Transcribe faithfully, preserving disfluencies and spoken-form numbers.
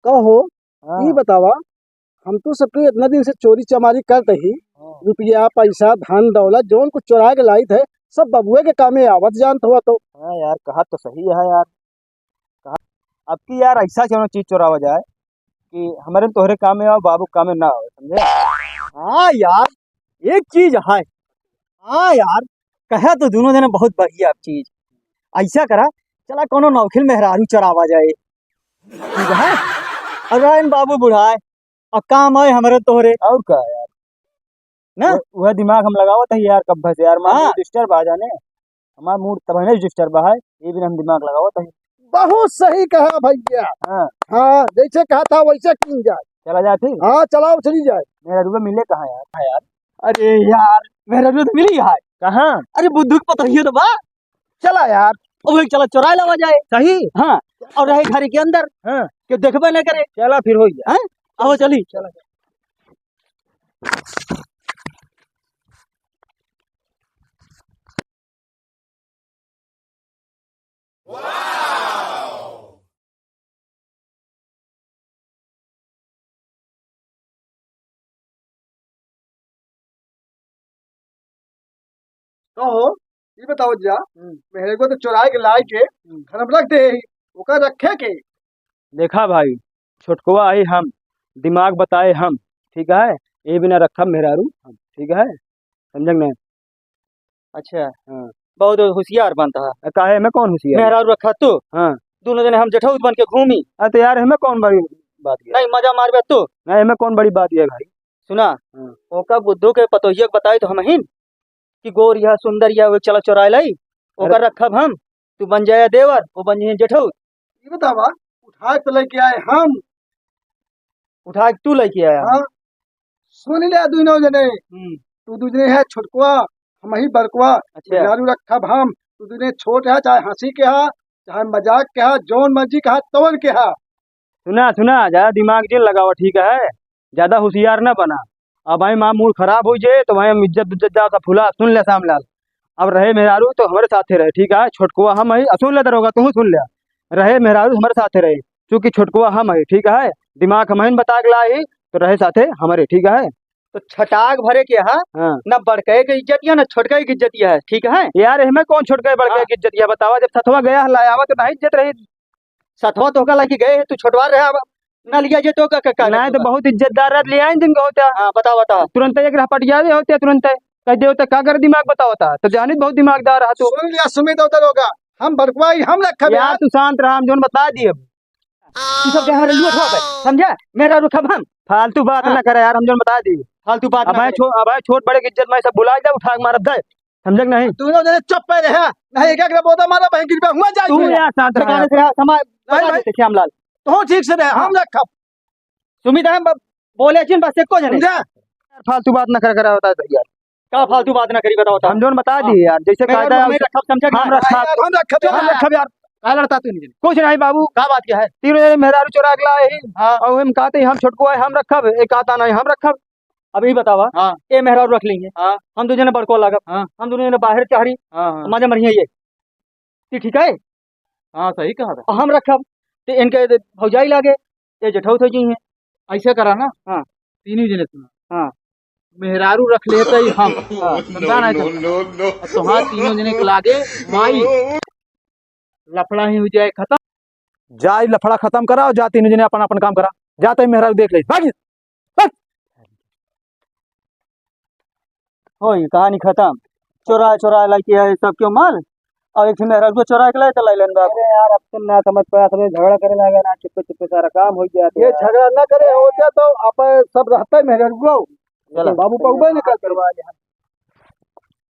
तो हो, हाँ। ई बतावा, हम तो सबके इतना दिन से चोरी चमारी करत ही, हाँ। रुपया, पैसा, धन, दौलत, जौन कुछ चोराए के लाइत है, सब बबुए के कामे आवत जानत हुआ तो। हाँ यार, कहा तो सही है यार। कहा, अब की यार ऐसा कौनो चीज चोरावा जाए कि हमरे तोहरे कामे आवे, बाबू कामे ना आवे, समझे? हाँ यार, एक चीज है। हाँ यार, कहे तो दोनों जने बहुत बढ़िया चीज। ऐसा करा, चला कौनो नौखिल मेहरारू चोरावा जाए, ठीक है? और रहन बाबू बुढ़ाए, और काम आए हमरे तोहरे। और का यार? ना? वो, वह दिमाग हम लगावत है यार, कब से यार, मार हाँ। Disturb आ जाने। हमार mood तब है disturb है, ये भी हम दिमाग लगावत है। बहुत सही कहा भैया। हाँ। हाँ, जैसे कहा था वैसे कीन जाए। चला जाए फिर? हाँ, चलाओ, चली जाए। मेहरारू मिले कहाँ यार? हाँ यार। अरे यार, मेहरारू तो मिली है। कहाँ? अरे बुद्धू के पतोहियो तो बा। चला यार। ओ भाई, चला चोराए लावा जाए। सही? हाँ, और रहे घर के अंदर। हाँ। कि देखबे ना करे। चला फिर हो गया। हाँ? आओ चली। चला। तो हो, ई बताओ जा, हम्म। मेहरे को तो चोराए के लाए के हम्म। घर में रख दे ही, ओका रखे के? देखा भाई, छोटकवा आई हम, दिमाग बताए हम, ठीक है, ये बिना रखब मेहरारू हम, ठीक है, समझे कि नहीं? अच्छा। हाँ। बहुत होशियार बनता है। अ, काहे, एमे कौन होशियार है? मेहरारू रखा तू। हाँ। दोनों जने हम जेठौत बन के घूमी। अरे तो यार, एमे कौन बड़ी बात है? नहीं, मजा मारबे तू। नहीं, एमे कौन बड़ी बात है भाई? सुना, हाँ। ओका बुद्धू के पतोहिया के बताई तो हमहिन कि गोर या सुंदर या वो चला चोराए लाई, ओकर अरे। रखब हम, तू बन जाया देवर, वो बन जाए जेठौत। ये बतावा, उठा के तो लेके आए हम। उठा के तू लेके आया? हाँ। सुन ले दुनो जने। हम्म। तू दुनो जने है छोटकवा, हमही बड़कवा। अच्छा। मेहरारू रखब हम, तू दुनो जने छोट है, चाहे हंसी के हा, चाहे मजाक के हा, जौन मर्जी के हा, तवन के हा। सुना, सुना, ज्यादा दिमाग जिन लगावा, ठीक है? ज्यादा होशियार ना बना। अब भाई माँ mood खराब हो जाए तो भाई हम इज्जत उज्जत जा सब फुला। सुन ले श्यामलाल, अब रहे मेहरारू तो हमरे साथे रहे, ठीक है? छोटकवा हम है, सुन ले दरोगा, तू सुन ले, रहे मेहरारू हमरे साथे रहे, क्योंकि छोटकवा हम है, ठीक है? दिमाग हमहिन बता के लाए ही, तो रहे साथे हमरे, ठीक है? तो छटाक भरे के हा, हाँ। ना बड़के के इज्जत या ना छोटके के इज्जत या है, ठीक है? यार, एमे कौन छोटके बड़के हाँ। के इज्जत या बतावा, जब सथवा गया हला आवा तो नहीं इज्जत रही। सथवा तोहका लागी गए है, तू छोटवा रहे, अब ना लिया जे तो का, का, का नहीं तो बहुत इज्जतदार रहत, ले आइन दिन को होता। हाँ, बता, बता। तुरंत एक रह पटियावे होते, तुरंत कह दे होता, का कर दिमाग बतावता, तो जानित बहुत दिमागदार रहा तू। सुन लिया सुमित होता लोगा, हम बड़कवाई, हम रखब यार, यार। तू शांत रहा, हम जोन बता दिए। तू सब के हमारे लुआ ठोक है, समझा? मेहरारू रखब हम। फालतू बात हाँ। ना करे यार, हम जोन बता दी। फालतू बात अब ना भाई करे। छो-, अब भाई छोट बड़े की इज्जत में सब भुला जा, उठा के मारब दे। समझे कि नहीं? दोनों जने चुप पे रहे, नहीं एक एक बोदा मारा, बहन गिरबे हुआ जाए तू फिर। यार शांत रहा ठिकाने यार। से रहा, समाज नहीं बता भाई। देते श्यामलाल। तो ठीक से रहे, हाँ। हम रखब। सुमित है, ब-, बोले जिन बस एको जने। समझे? यार फालतू बात न कर, करा होता है यार। का फालतू बात ना करी, बताओ तो। हम जोन बता हाँ। दिए यार, जैसे मेरा कायदा है हमें उसे रखब, समझे कि हम नहीं? रखब। यार, हम रखब, हम हाँ। रखब यार। का लड़ता तू इन्हें? कुछ नहीं बाबू। का बात क्या है? तीनों जने मेहरारू चोरा के लाए ही। हाँ। और हम कहते हैं, हम छोटको है, हम रखब, एक कहता नहीं, हम रखब। अब ई बतावा, हाँ। ए मेहरारू रख लेंगे। हाँ। हम दू जने बड़को लागब। हाँ। हम दोनों जने बाहर चहरी। हाँ, हाँ। मजा मरिया ये। ती ठीक है? हाँ, सही कहा था। हम रखब, ते इनके भौजाई लागे, ये जेठौत हो जी हैं। ऐसे करा ना? हाँ। तीनों जने सुना। हाँ। मेहरारू रख लेते ही हम। हाँ। समझा ना तुम? No, no, no। अब तुम्हारा तीनों जने के लागे माई। लफड़ा ही हो जाए खत्म। जा, ई लफड़ा खत्म करा और जा, तीनों जने अपन, अपन काम करा। जा, तई मेहरारू देख ले। भाग। होई, कहानी खत्म। चोरा, चोरा लाइके है सब क्यों माल, और एक ठे मेहरारू को चोरा के लाए, तो लाई लेन बाबू। अरे यार, अब तुम ना समझ पाया, सब झगड़ा करे लगा ना, चुप्पे चुप्पे सारा काम हो गया। ये झगड़ा ना करे होते तो आप सब रहते मेहरारू को। चलो। बाबू पौबे नहीं करते।